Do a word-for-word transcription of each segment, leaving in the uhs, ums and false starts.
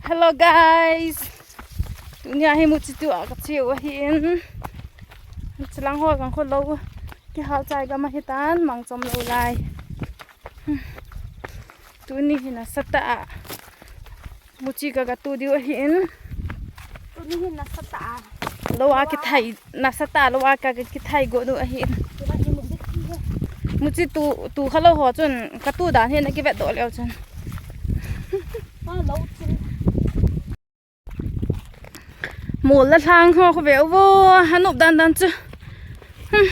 Hello guys. Tunia hi Muchi tua kache u ahin. Chilang ho jong kho lou. Kihal chai gam ahitan, mang chom lou lai. Tuni hi nasatah a Muchi ka, katu diu ahin. Tuni hi nasatah a. Lou a kithai, nasatah a lou a ka, ka kithai go diu ahin. Muchi tu, tu kha lou ho chun, katu dan hi na kivet doh leu chun. Mol le lhang ho khu ve uvo, anop dan dan chu. Hmm.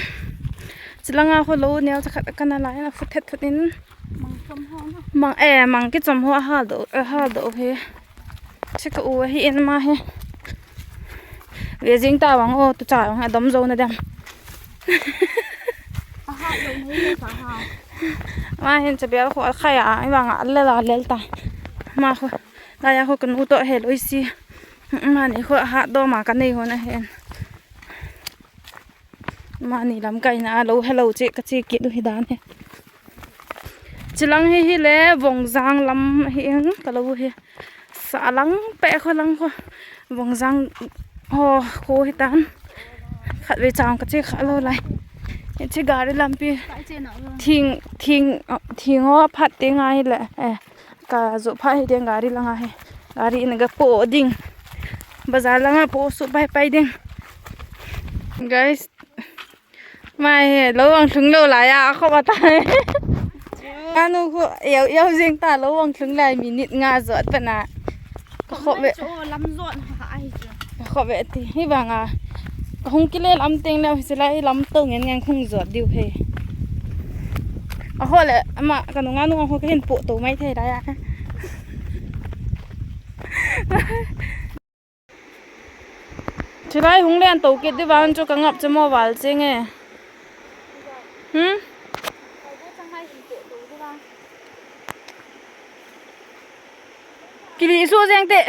Chilanga khu lou neo cha khat kana la, na khu thet thet in. Mang, eh, mang kichom ho ahal doh, ahal doh hi. Chika u ahin ama hi. Ve jing ta vang o, tu cha vang adom jo na dem. Ama hin chabel khu akhai a, i vang a lel a lel ta. Ama khu. Laiya khu kanu toh helou isi. Mani khu ahat dom a kanei hon ahin. Mani lamkaina a lou helou che kache kit u hi dan hi. Chilang hi hile Vongjang lam hi eng ka lou hi. Sa lang pe kho lang kho. Vongjang ho kho hitan. Khatvei chang kache kha lou lai. Hiche gari lampi. Thing, thing, thing ho phat teng ahile. Eh. Ka joh pha hi ding gari langa hi. Gari in ga po ding. Bazar langa po su pai pai ding. Guys. Mai hi lou ang lhung lou lai a, akhop ata. Anu khu eu eu jing ta lou ang lhung lai minute nga jot pana. Ka khop ve. Lam jot ha ai chu. Ka khop ve ti. Hi vang a. Ka hung kile lam teng leu hi chilai lam to ngen ngen khung jot diu he. A ho le ama ka nunga nunga ho ka hin po to mai thei lai a. Chilai hung len to kit di vang chu ka ngap che mo val che nge. Hmm? Kili su jeng te.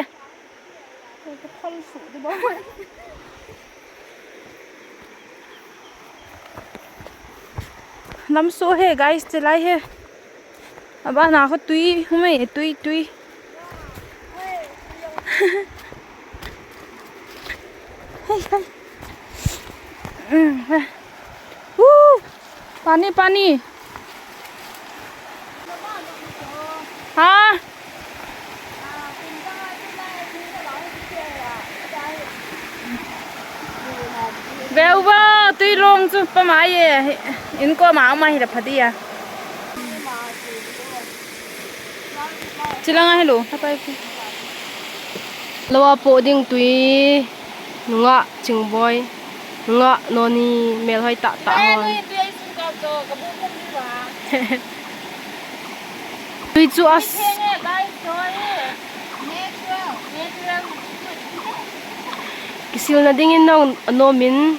Lam su he guys, chilai he. Abana khu tui, hume tui, tui. Hey, hey. Hmm, hey. Woo! Pani, pani. Ha? Veu va, tui long chu pamai e. Inko ma ma hi la phadi a. Chilanga hello, hapai pi. Lou a po ding tui, nungah Chingboi, nungah Noni, melhoi tah tah hon. Tui chu as. Kisil na dingin nong anom in.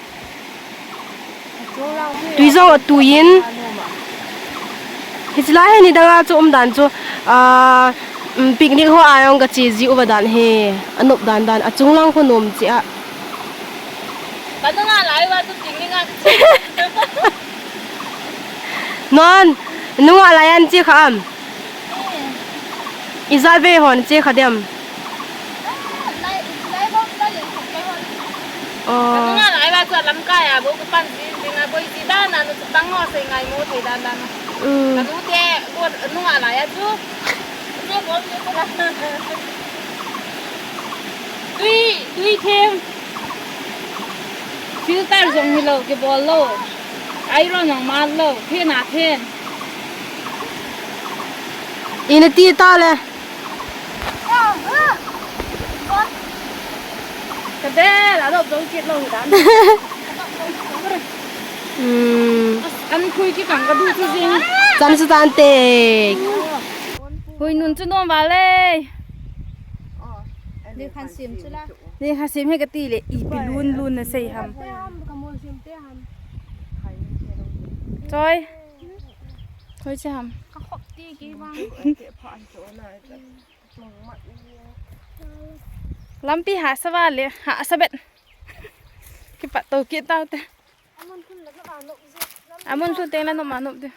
Tui jong atui in. Hichilai hi nidang a chu um dan chu, ah, um, picnic ho a jong ka che ji uva dan hi. Anop dan dan, achung lang khu nom che a. Ka nunga lai uva chu picnic a che. Non, nunga lai an che kha am. Ijat vei hon che kha dem. Oh. Nunga lai va chu lamkai a bo ka pan ji, ji na boi ji dan na nu chu tang ho sei ngai mo thei dan dan. Mm. Ka nu te bo nunga lai a chu. Che bo ni chu la. Tui, tui them. Filter jong hilou, kibol lou. Iron jong mal lou, then a then. Ina ti ta le. Ka bel, adop dong kit lou dan. Hmm. An khui ki kang ka du chu jing. Chan su tan te. Hui nun chu nom va le. Lekha sim chu la. Lekha sim he kati le, ipi lun lun na sei ham. Choi. Choi che ham. Ka khop ti ki bang. Lampi hahsa va le, hahsa bet. Kipat to kit tau te. Amun lhun teng la nom a nom te.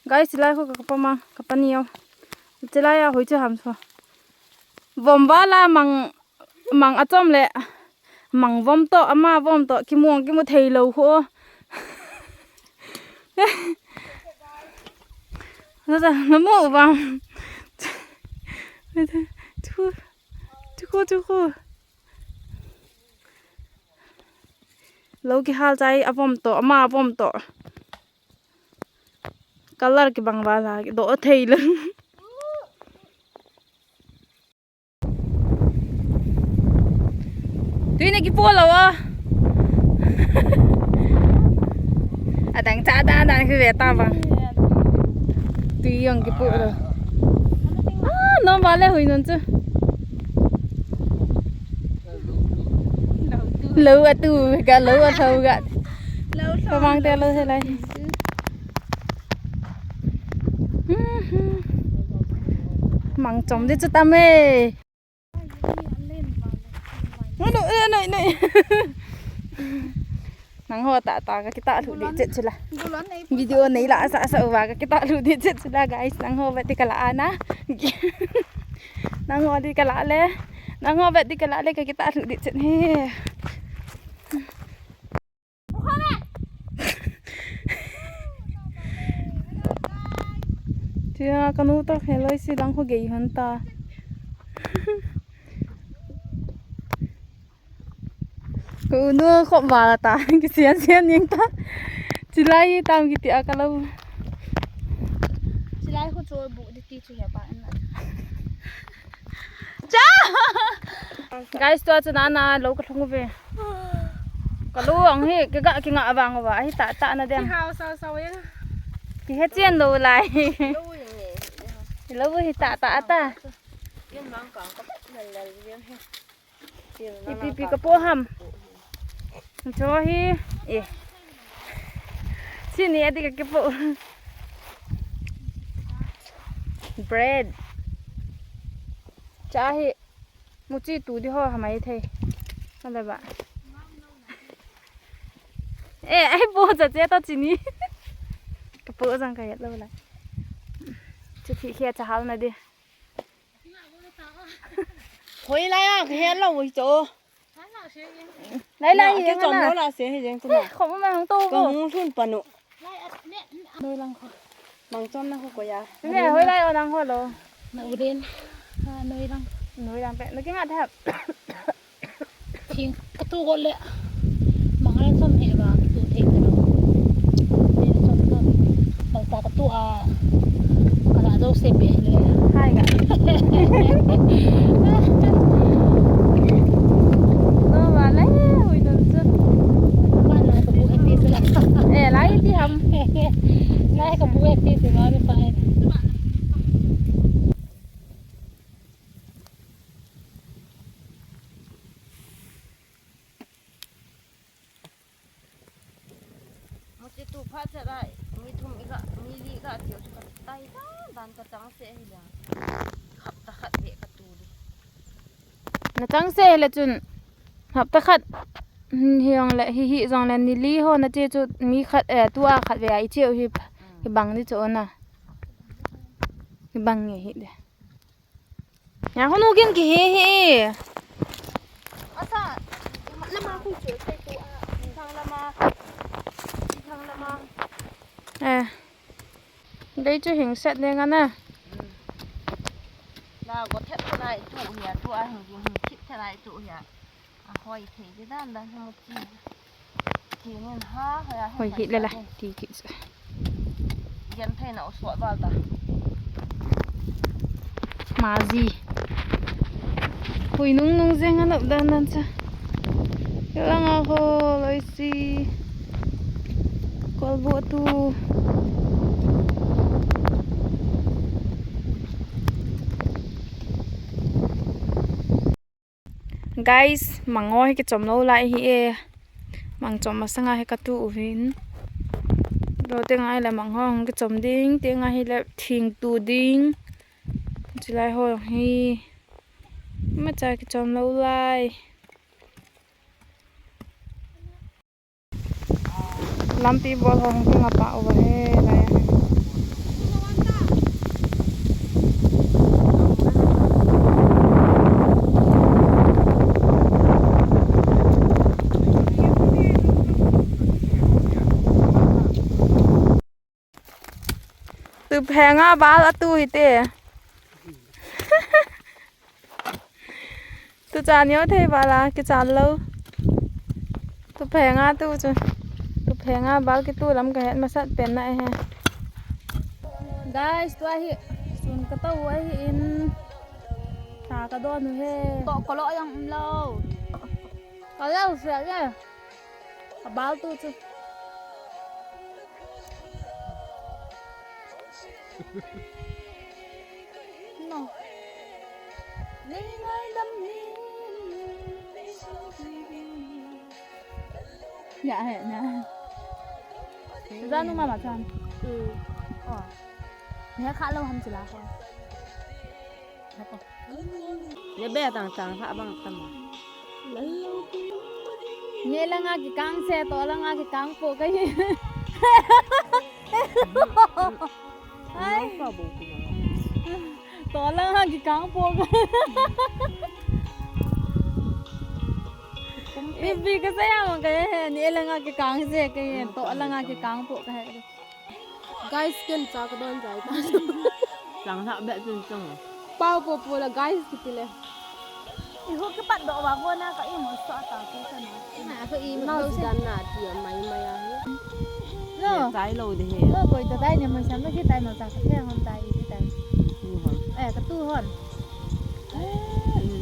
Guys, chilai khu ka pa ma, ka pa neo. Chilai a hoi chu ham so. Vom vala mang, mang achom le. Mang vom to, ama vom to, kimu, kimu thei lou ho. Namu vam. Chu, chu, chu. Lou kihal chai, avom to, ama avom to. Color kibang vala, do thei lou. Tui na kipo lou a. Adang cha dan dan kive ta bang. Tui jong kipo lou. Ah, nom vale hui non chu. Lou atu ga, lou a lou ga. Lou lou. Ka bang te lou se lai. Mang chom di chu tam e. Noi, noi, noi. Nangho tah tah ka kitah lhuh ding chet chula. Video nei la sa sa uva ka kitah lhuh ding chet chula, guys. Nangho vet di ka la ana. Nangho di ka la le. Nangho vet di ka la le ka kitah lhuh ding chet he. Tia kanu ta kheloi si dang ho gei hon ta. Ko nu khop vala ta, kisian sian ning ta. Chilai tam kiti a ka lou. Chilai ko chol bu di ti chu he pa na. Cha! Guys, tua chu nana lou ka lhung uve. Ka lou ang hi, ka ga kinga vang uva, ahi ta ta na dem. Ki hao sao sao yang. Ki he chen lou lai. Lou yang e. Lou hi ta ta ta. Yang mang ka ka lal lal yang he. Ipi pi ka po ham. Cho hi, eh. Chini adi ka kipo. Bread. Cha hi. Muchi tu di ho hamai thei. Ala ba. Eh, ai po cha che to chini. Ka po jang ka yat lo la. Chu thi khia cha hal na di. Hoi lai a, ka het lou hoi chu. Lai lai hi jeng na. Chom lou la se hi jeng tu na. Khom ma hung to. Ka hung lhun pa nu. Noi lang kho. Mang chom na kho ko ya. Ne hoi lai o nang ho lo. Na u den. Noi lang. Noi lang pe. Na kinga thap. Thing ka tu go le. Mang le chom he ba tu thei te lo. Ni chom chom. Bang ta ka tu a. Ka la do se pe le. Hai ga. No ba le hui don su. Ma na ka bu he ti se la. Eh, lai ti ham. Lai ka bu he ti se la ni pa. Muchi tu phat chet a, mi thum i ga, mi li ga tiu chu ka tai dan dan ka chang se hi la. Hapta khat ve ka tu di. Na chang se le chun hapta khat, hmm, hi jong le, hi, hi jong le ni li ho na che chu mi khat, eh, tu a khat ve a i che u hi, hi bang di chu na. Hi bang nge hi de. Ya, hunu gin ki he he. Asa, lama khu chu sai tu a, thang lama, thang lama. Eh. Dei chu hing set ding ana. Na go thet lai tu hi a, tu a hing hing thit thet lai tu hi a. A hoi thei di dan dan hmu chi. Hoi hit le la, ti kit sa. Gen thei na u suat val ta. Ma ji. Hui nung nung jeng a nop dan dan cha. Ka lang a ho loi si. Kolbu tu. Guys, mang ho hi kichom lou lai hi e. Mang chom masanga hi ka tu uvin. Do te ngai le mang ho hung kichom ding, te ngai hi le thing tu ding. Chilai ho hi. Macha kichom lou lai. Lampi bol ho hung kinga pah uva he, lai a. Tupheng a bal atu hite. Tuchan neo thei vala kichan lou. Tupheng a tu chu. Tupheng a bal kitu lam kahet masat pen na ahi. Guys, tua hi sun katou ahin. Tha kadon u ahi. Toh kolo jong umlou. Kalau siya. Abal tu chu. No. Ya, he, na. Za nu mama chan. Mm. Oh. Ni kha lou ham chila ko. Ni be tang tang ha bang tam. Ni langa kikang se, to langa kikang po kahi. Ai. To langa kikang po kahi. Ipi kasei ham kahe, ni langa kikang se kahi, to langa kikang po kahi. Guys, ken cha kadon jai ta. Chang lha be chun chang. Pao po po la guys kiti le. I ho kipat doh va ko na ka imo so ta ko ka na. Na ko imo Mau si dan na ti mai mai a hi. No. Chai lou de he. No, koi ta dai ne mai sam na ki tai mau cha ka the hon tai ki tai. Tu hon. Eh, ka tu hon. Eh, ni,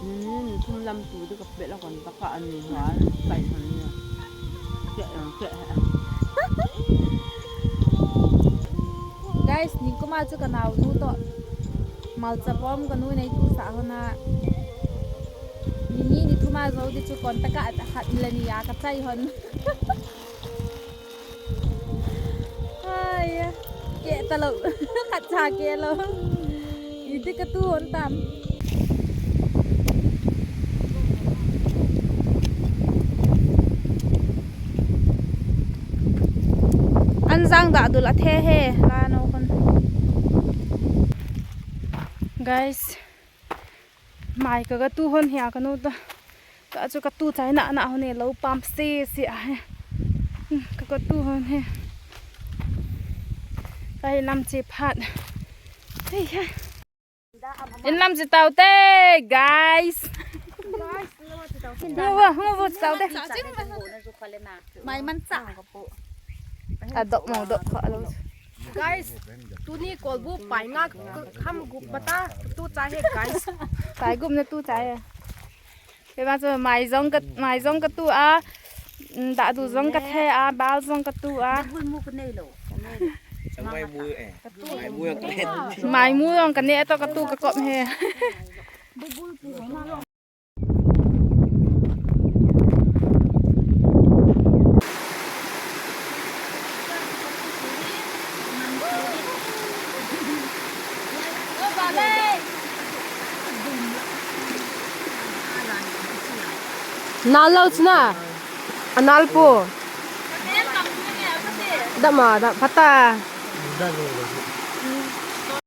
ni, ni, ni thum lam tu de ka Bela kon taka ani hua, tai hon ni. Ke, ke. Guys, nikuma chu kanaonu to. Malcha bom kanu nei tu sa hona. Ni ni ni thuma jo di chu kon taka khat le ni a kachai hon. Ai, ke talou. Khat cha ke lou. Iti katu hon tam. Anjang da dul athe he la no kon. Guys, mai ka katu hon he a kanu ta. Ka chu katu chai na na hon e lou pam se se a he. Hmm, ka katu hon he. Ka hi lam che phat. Hei he. In lam che tau te, guys. Mu vo, mu vo che tau te. Mai man cha. A dok mo dok kho lo. Guys, tuni kolbu pai nga kham gup bata tu cha he guys. Pai gup na tu cha he. Kei ba chu mai jong ka, mai jong katu a, mm, da du jong kathe a, bal jong katu a. Bul mu ka nei lo. Mai mu e. Mai mu jong kane to katu kakop he. Nal lo chuna. Anal po. Dama, da, pata.